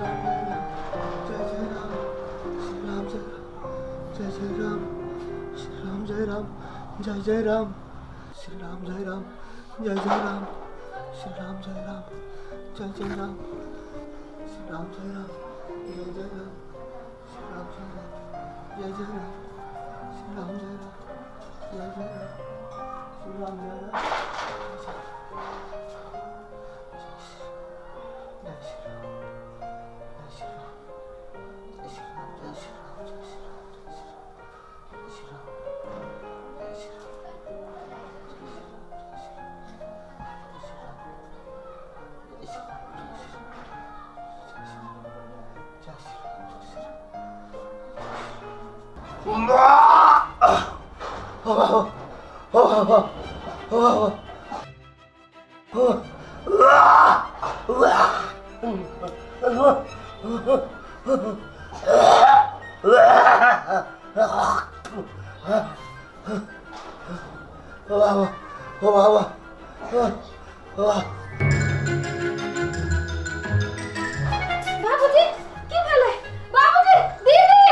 जय जय राम श्री राम जय जय जय राम श्री राम जय राम जय जय राम श्री राम जय राम जय जय राम श्री राम जय राम जय जय राम श्री राम जय राम जय जय राम श्री राम जय राम जय जय राम श्री राम जय राम जय जय राम श्री राम जय राम जय श्री राम जय श्री राम जय श्री राम जय श्री राम जय श्री राम जय श्री राम जय श्री राम बाबूजी की भेलै बाबूजी दीदी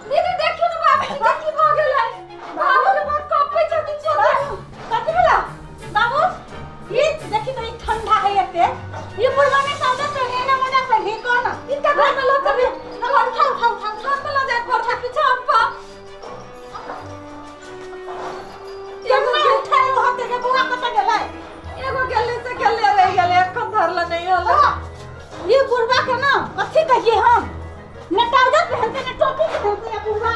दीदी देखियौ ने बाबूजी के की भऽ गेलै बाबू के बहुत कँपै छथिन चलू कथी भेला बाबू ई देखी तो ई ठंडा है एते ई बुढ़वा ने सादा पहने ना मजा पहने कौन इनका घर में लऽ चलू उठा उठा उठा घर में लऽ जाए पर पीछा हम पर एगो उठाए होते के बुआ कत गेलै एगो गेले से गेले रहि गेलै एखन धरल नहि होलै ये बुढ़वा के ना कथी कहिए हम न ट्राउजर पहनते न टोपी पहनते ये बुढ़वा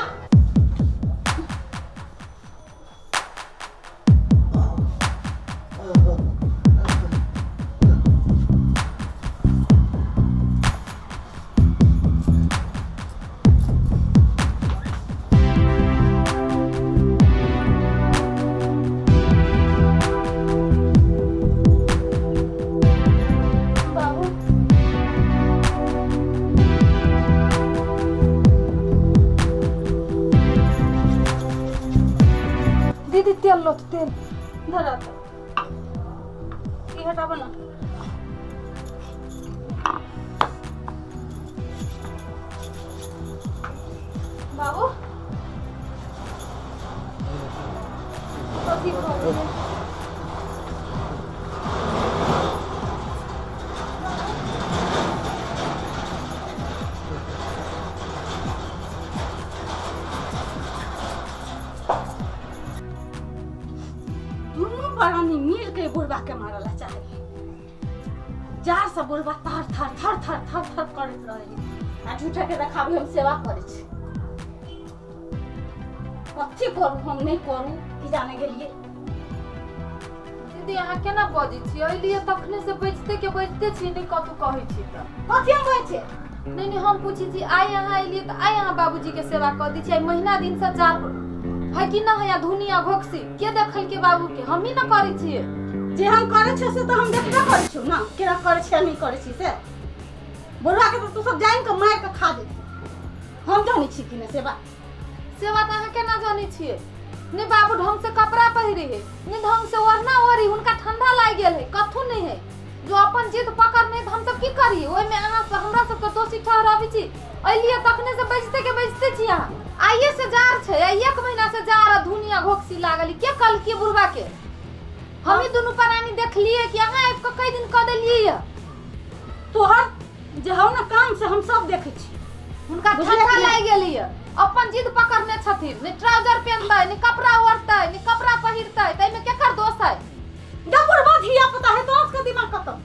बाबू दीदी तेल लो तो तेल धरा तो ई हटाबो ना बाबू कथी भऽ गेलै दुनू प्राणी मिल के बुढ़वा के मारला चाहे जार से बुढ़वा थर थर थर थर थर थर करैत रहे आ झूठा के देखाबी हम सेवा करै छी कथी करू हम नहि करू की जाने गेलिए दीदी अहाँ केना बजै छी अइलियै तखने से बजिते के बजिते छी नहि कतौ कहै छी तऽ कथी हम कहै छियै नहि नहि हम पूछै छी आइ अहाँ अइलियै तऽ आइ अहाँ बाबूजी के सेवा कऽ दै छी आइ महीना दिन से जा है कि ना है धुनिया घोकसी के देखलकै बाबू के हमही ने करै छियै जे हम करै छियै से तऽ हम देखबे करै छियौ ने केना करै छियै नहि करै छी से बुढ़वा के तऽ तू सब जानि कऽ मारि कऽ खा जेतै हम जानै छी कि नहि सेवा सेवा तऽ अहाँ केना जानै छियै नहि बाबू ढंग से कपड़ा पहिरे है नहि ढंग से ओढ़ना ओढ़ी हुनका ठंडा लागि गेल है कथू नहि है जो अपन जिद पकड़ने तऽ हमसब की करी ओहिमे अहाँ सब हमरा सबके दोषी ठहराबै छी अइलियै तखने से बजिते के बजिते छी अहाँ आइए से जार छै आइ एक महीना से जार आ धुनिया घोकसी लागल के कहलकै बुढ़वा के हमही दुनू प्राणी देखलियै कि अहाँ आबि कऽ कई दिन कऽ देलियै यऽ तोहर जे हौ ने काम से हम सब देखै छी हुनका बुझलियै ठंडा कि नहि? लागि गेलै यऽ अपन जिद पकड़ने छथिन नहि ट्राउजर पहनतै नहि कपड़ा ओढ़तै नहि कपड़ा पहिरतै ताहिमे केकर दोष है जब बुढ़वा धिया पुता है तो उसका दिमाग कतौ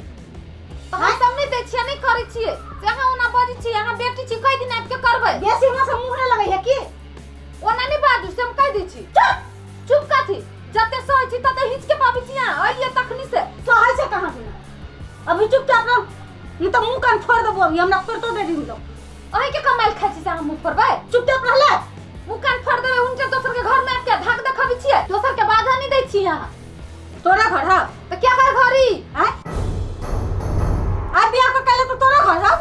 तऽ हम सब नहि दै छियै नहि करै छियै से अहाँ ओना बजै छियै अहाँ बेटी छी कई दिन आबि के करबै बेसी हमरा से मुँह नहि लगै है की ओना नहि बाजू से हम कहि दै छी चुप चुप कथी जते सहै छी तते हिच के पाबै छी अहाँ अइलियै तखनी से सहै छै कहाँ बिना अभी चुपचाप रह नहीं तो मुंह कान फोड़ देबो अभी हमरा फोड़ तो दे दिन लोग अहीं के कमाइल खाइ छी से अहाँ मुँह फोड़बै चुपचाप रहले मुँह कान फोड़ देबै उनके दोसर के घर में आबि के धाक देखाबै छियै दोसर के बाधा नहि दै छी अहाँ तोरा घर है तऽ क्या कर घरी आय आ बियाह के कैले तो तोरा घर है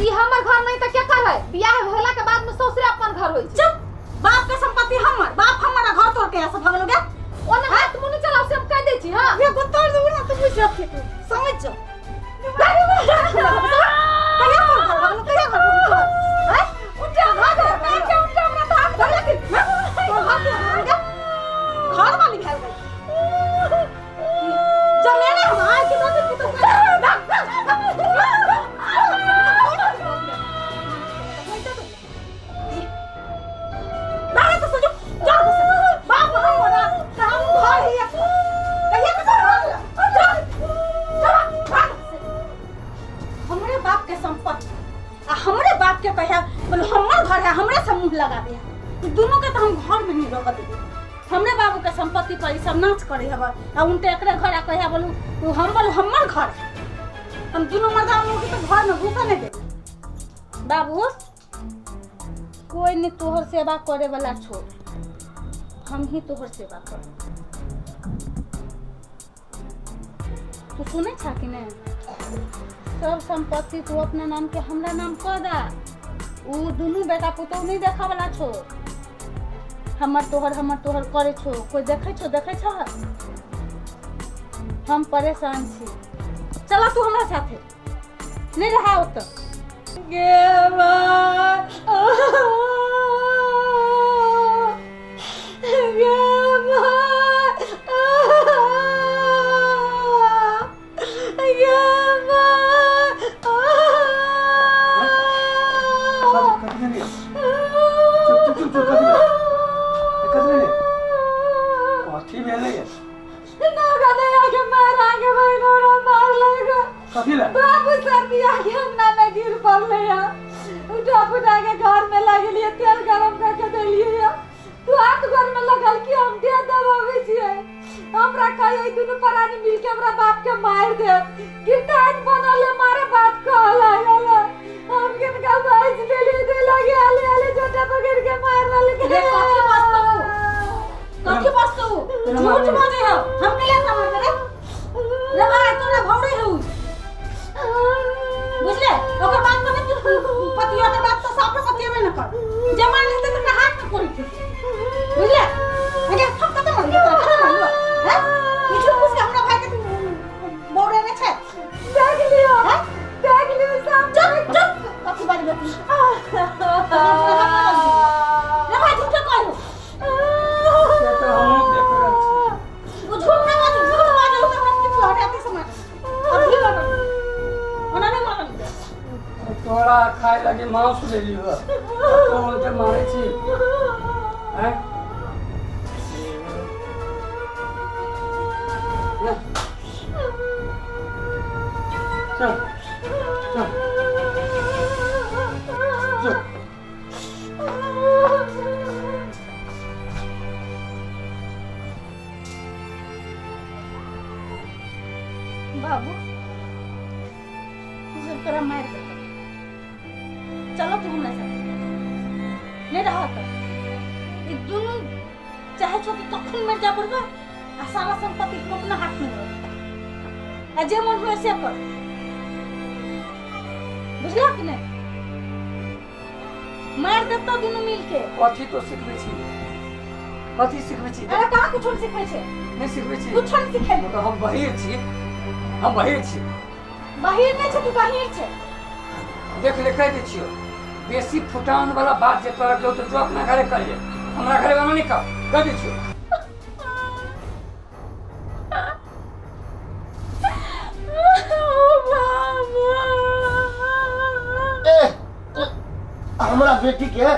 ई हमर घर नहीं तऽ केकर है बियाह भेला के बाद में ससुरे अपन घर होइ छै चुप बाप के संपत्ति हमर बाप हमर घर तोड़ के ऐसे भगलो गे ओना हाथ मुँह नहि चलाउ से हम कहि दै छी हँ ये गुत्तर दूर ना तू बुझ रखी तू समझ जा के संपत्ति आ हमरे बाप के कहे बोलो हमर घर है, हमरे से मुंह लगाबे है। दुनू के तो हम घर में नहीं रह देबे। हमरे बाबू के संपत्ति पर ई सब नाच करे हब आ उनटे एकरे घर आ कहे बोलू उ हम बोलू हमर घर है। हम दुनू मर्दा लोग के तो घर में घुसा नहीं देबे। बाबू कोई नहीं तोहर सेवा करे वाला छोड़, हम ही तोहर सेवा कर। तू सुनै छा कि नहीं? सब संपत्ति तू अपना नाम के हमरा नाम कह दा। उ दुनू बेटा पुतोह नहीं देखा वाला छो। हमर तोहर करे छो, कोई देखै छो? देखै छो? हम परेशान छी, चला तू हमरा साथे, नहीं रहा ओतऽ। गे माय, गे माय, गे माय। कथी भेलै? चुप चुप चुप चुप, कथी भेलै? कथी भेलै? कथी भेलै? के मार आगे बहिनो मार लगे। कथी लए? बाबू सर्दी आगे अंगना में गिर पड़ले है, उठा फुटा के घर में लगलिए, तेल गरम करके देलिए। तू हाथ घर में लगल कि हम दे दबाबै छियै। हमरा कहिए दुनू प्राणी मिल के हमरा बाप के मार दे गिरतान बनल है, मारे बात कह लागल। हम किनका बाजि देलिए दे लगे आले आले जोटा पकड़ के मार रहल। रे कथी बजतौ? कथी बजतौ? झूठ बजै हौ। हम के ले मार रे? रे भाई तोरा भौरे हौ, बुझले? ओकर बात पर नहीं पतिया के बात तो साफ पतियाबे न कर। जमान हेतै त हाथ में कोरी थी, बुझले? अगे हम कत मांगे तोरा? कत मांगलो हैं? ई झूठ फूस के हमरा भाई के तू बौरे ने छै? देख लियो, हैं? देख लियो सामने। चुप चुप, कथी बाजबे तू? रे भाई झूठ कहू? से तऽ हमहूँ देख रहल छी। वो झूठ ना बाजू, झूठ बाजू तो हमरा किछु हटाते समय अभी मारल ओना नहीं मारल। तोरा खाय लगी मांस लेली हो, तो उनके मारे छी हैं? चल चल चल। बाबू तू सब तोरा मार देतौ। चलो तू हमरा साथे, नहीं रह तो ई दुनू चाहे छो कि कखन मर जा पड़बा आ सारा संपत्ति हम अपना हाथ में रह आ जे मन हुए से कर, बुझला कि नहीं? मार देतौ दुनू मिल के। कथी तो सिखबै छी? कथी सिखबै छी? अरे कहाँ कुछो नहीं सिखबै छै। नहि सिखबै छी? कुछो नहीं सिखेलौ। तऽ हम बहिर छी, हम बहिर छी। बहिर नहीं छै तू, बहिर छै। देख ले, कहि दै छियौ, बेसी फुटान वाला बात जे तोरा केहू तऽ जो अपना घरे करिहे, हमरा घरे वाला नहि कह। कहि दै छियौ। ए हमरा बेटी के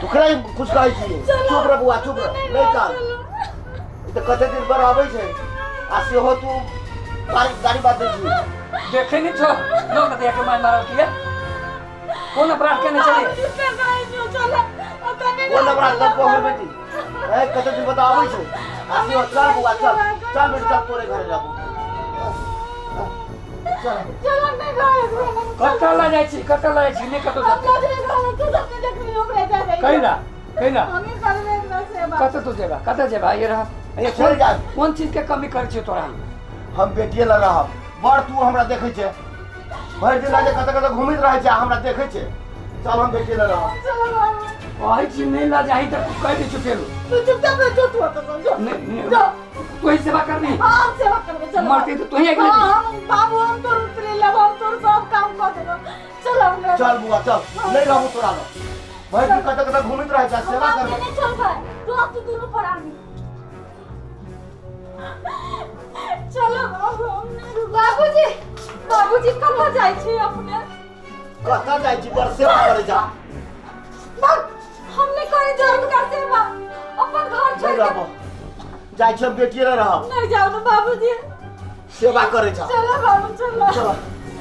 तोकरा ही कुछ कहै छी? चुप रह बौआ, चुप रह, नहीं कान। ई तऽ कते दिन पर आबै छै आ सेहो तू गाड़ी गाड़ी बात दै छी। देखै नहि छौ लोक कते के मार मारल किया? कोन अपराध केने छलियै? कोन अपराध करबो हमर बेटी? ए कते दिन पर आबै छै आ सेहो। चल बौआ, चल चल बेटी, चल तोरे घरे रहबो, चल। चलो नहीं रहे। कतऽ लऽ जाइ छी? कतऽ लऽ जाइ छी? नहि कतौ हम जेतै। नहीं रहे, तू सब नहीं देखली ओकरे जा। कैला कैला? हमी करबे एकरा सेवा। कतऽ तू जेबा? कतऽ जेबा? ये रह ये। चल कोन जा। कोन चीज के कमी करै छियै तोरा हम? हम बेटिए लग रहब। बड़ तू हमरा देखै छै, भरि दिन जे कतऽ कतऽ घुमैत रहै छै आ हमरा देखै छै। चल, हम बेटिए लग रहब। चलो बाबू। कहै छी नहि लऽ जाही तऽ कहि दै छियौ फेरो। तू चुपचाप रह, जो तू ओतऽ जो। नहि नहि। जो। तू ही सेवा करनी। हाँ, हम सेवा करबे, चलो। मरती तऽ तू ही अगले हाँ, दिन। हम बाबू, हम तोर उतरे लेब, हम तोर सब काम कऽ देबो। चलो हमरा। चल बुआ, चल, नहीं रहबो तोरा लग। भरि दिन कतऽ कतऽ घुमैत रहै छै आ सेवा बाप करबै। नहीं चल भाई, तू अब तू दोनों प्राणी चलो बाबू, हम नहीं रुकब। बाबूजी, बाबूजी, कतऽ जाइ छी अपने? कतऽ जाइ छी? बड़ सेवा करै जा। भाग, हम नहीं करै छी हुनकर सेवा, अपन घर नहीं छोड़ के। रहबो, जाइ छी हम, बेटिए लग रहब। नहीं जाओ ना बाबूजी। सेवा करै जा। चलो बाबू, चलो। चल।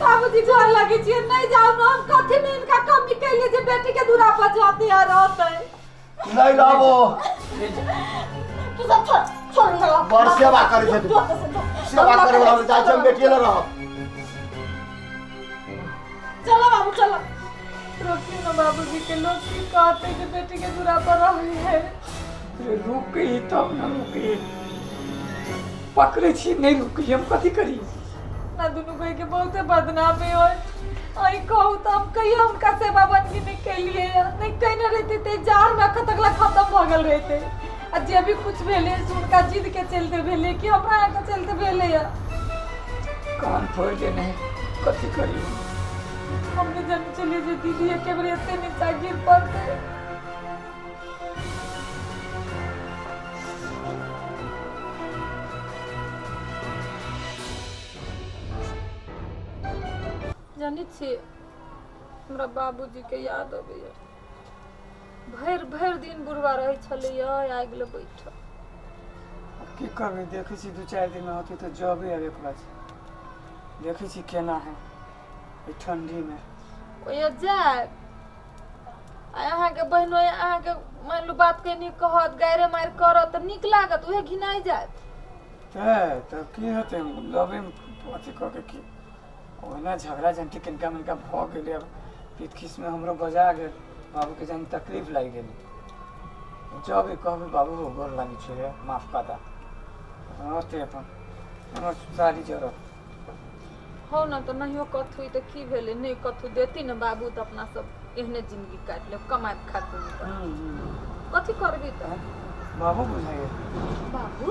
बाबूजी गोर लगे छियै, नहीं जाओ ना, हम कथी में इनका कमी कैलिए जे बेटी के दूरा पर जाते आ रहते। नहीं रहबो। तू सब छोड़ छोड़ ना। बड़ सेवा करै छै तू। जो तो से जो। सेवा करे वाला हम जाइ छी, हम बेटिए लग रहब। चलो बाबू चलो। रोकियो ना बाबूजी के, लोग की कहते कि बेटी के दूरा पर रही है। रे रुकी तब न रुकी, पकड़ै छी नहि रुकी, हम कथी करी? ना दुनू कोई के बहुते बदनामी होय। अई कहू तो हम कहियो हुनका सेवा बनगी नहीं कैलिए, नहीं कहीं रहते ते जार में अखन तक खत्म भऽ गेल रहते। आ जे भी कुछ भेलै से हुनका जिद के चलते भेलै कि हमरा यहाँ के चलते भेलै। कान फोड़ि देने, कथी करी? हम नहीं जाने चलिए जे दीदी एके बेर एते नीचा गिर पड़ते। जानै छियै हमरा बाबूजीके याद अबैया, भरि भरि दिन बुढ़वा रहै छलैया आगि लग बैठल। की करबै, देखै छी 2-4 दिनमे होतै तऽ जबे आब एक बार देखै छी केना है एहि ठण्डीमे। ओहिया जायब आ अहाँके बहिनो अहाँके मानि लू बात के नीक कहत, गारि मारि करत तऽ नीक लागत, उहे घिनाइ जायत। तऽ की हेतै, लबेमे अथी कऽ के की ओहिना झगड़ा झंटी किनका मिनका भऽ गेलै। अब पीत खीसमे हमरो बजा गेल, बाबूके जान तकलीफ लागि गेल। जब कहबै बाबू गोर लागै छै रे, माफ कऽ दे, रहतै अपन हमर सारी जरूरत। हो न तऽ नहियो कथू तऽ की भेलै, नहि कथू देती ने बाबू तऽ अपना सब एहने जिंदगी काटि लेब, कमायब खातिर कथी करबी तऽ। बाबू बुझाइए बाबू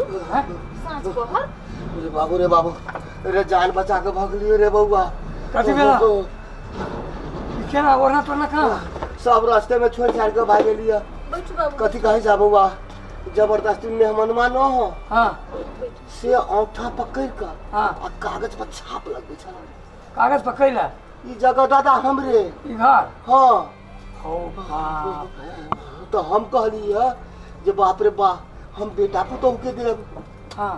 साँझ पहर। रे बाबू रे बाबू रे, जान बचा के भगलियो रे बउआ। कथी भेला? केना ओढ़ना तोड़ना कहाँ? सब रास्ते में छोड़ छाड़ के भाग गेलियो। बैठ बाबू। कथी कहे जा बउआ, जबरदस्ती मेहमानमा न हो। हाँ। से औंठा पकड़ के हाँ। आ कागज पर छाप लगबै छल। कागज पकड़ला? ई जगह दादा हमरे। ई घर? हाँ। हो बाप। तो हम कहली है जे बाप रे बा, हम बेटा पुतोह के देब। हाँ।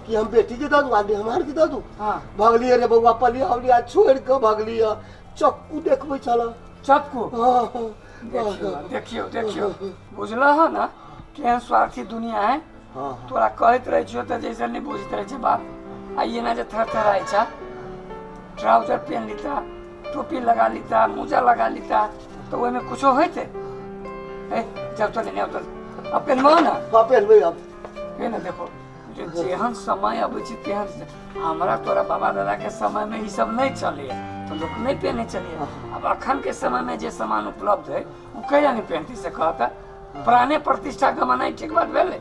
कि हम बेटी के दऽ दू आ मेहमान के दऽ दू। हाँ। भगलिए रे बउआ, पलिया हमरी छोड़ के भगलिए, चक्कू देखबै छल। चक्कू? हाँ। देखियो देखियो देखियो, बुझल हो ना केहन स्वार्थी दुनिया है। हाँ। तोरा कहैत रहै छियो तऽ जैसे नहीं बुझैत रहै छै बात। आ एना जे थरथराइ छ, ट्राउजर पहन लीता, टोपी लगा लीता, मोजा लगा लीता, तऽ ओहिमे कुछो होइते? ए जब तक नहीं आवत अब पहनबो ना। हाँ पहनबै अब। हे ना देखो जे जेहन समय अबै छै तेहन हमरा तोरा बाबा दादा के समय में ई सब नहीं चले तो लोग नहीं पहने चलिए। अब अखन के समय में जे सामान उपलब्ध है वो कैला नहीं पहनती से कहता, प्राणे प्रतिष्ठा गमानाइ ठीक बात भेलै?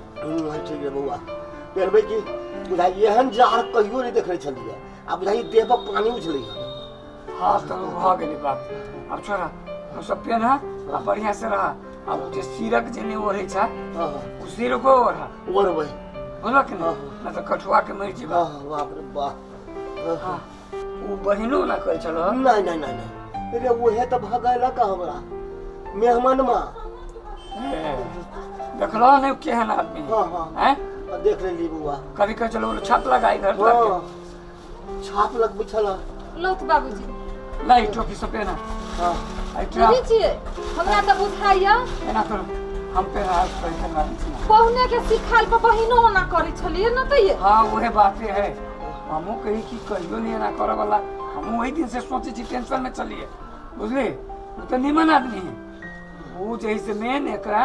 ठीक है बउआ, पहनबै की बुझाइ एहन जाड़ कहियो नहीं देखने छलियै, आ बुझाइ देह पर पानी उछलै। हाँ तो भऽ गेलै बात। अब छोड़ा हम सब पहना आ बढ़िया से रहा। अब जे सिरक जे नहीं ओढ़ै छ हाँ। ओ सिरको ओढ़ा। ओढ़बै। बुझलक कि नहीं? ना तऽ कठुआ के मरि जेबा। हाँ बाप रे बाप। हाँ ओ बहिनो ना कहै छल? नहीं नहीं नहीं नहीं रे, उहे तऽ भगेलक हमरा मेहमानमा। देखलो नहीं केहन आदमी? हाँ हाँ। हैं? देख लेली बउआ। कभी कहै छल छाप लगाई घर द्वार के। हाँ छाप लगबै छल। लौथ बाबूजी। लाई टोपी सब पहना। हाँ। बुझै छियै हमरा तऽ बुझाइया एना करू, हम पहना पैसा लाबै छी। पहुने के सिखायल पर बहिनो ओना करै छलियै न तऽ ये। हाँ उहे बाते है, हमहूँ कही कि कहियो नहीं एना करऽ वाला। हमहूँ वही दिन से सोचै छी, टेंशन में चलिए बुझली। ओ तऽ निमन आदमी है, ओ जे से मेन एकरा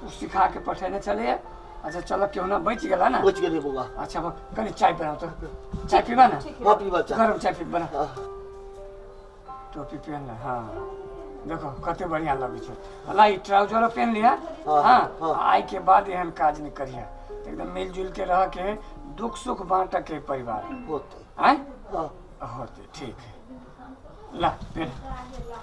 ओ सिखा के पठेने छलैया। अच्छा चलो क्यों ना बच गेला ना। बच गेलै बउआ। अच्छा कनी चाय बनाओ तो, चाय पीबा ना? हाँ पीबा चाय। गरम चाय पीबा ना। हाँ। टोपी पहन ले। हाँ देखो कते बढ़िया लगै छै। लाई ट्राउजरो पहन लिया। हाँ, हाँ हाँ। आइ के बाद एहन काज नहीं करिया, एकदम मिलजुल के रह के दुख सुख बांट के परिवार होते। आय हाँ होते। ठीक है ला पहन।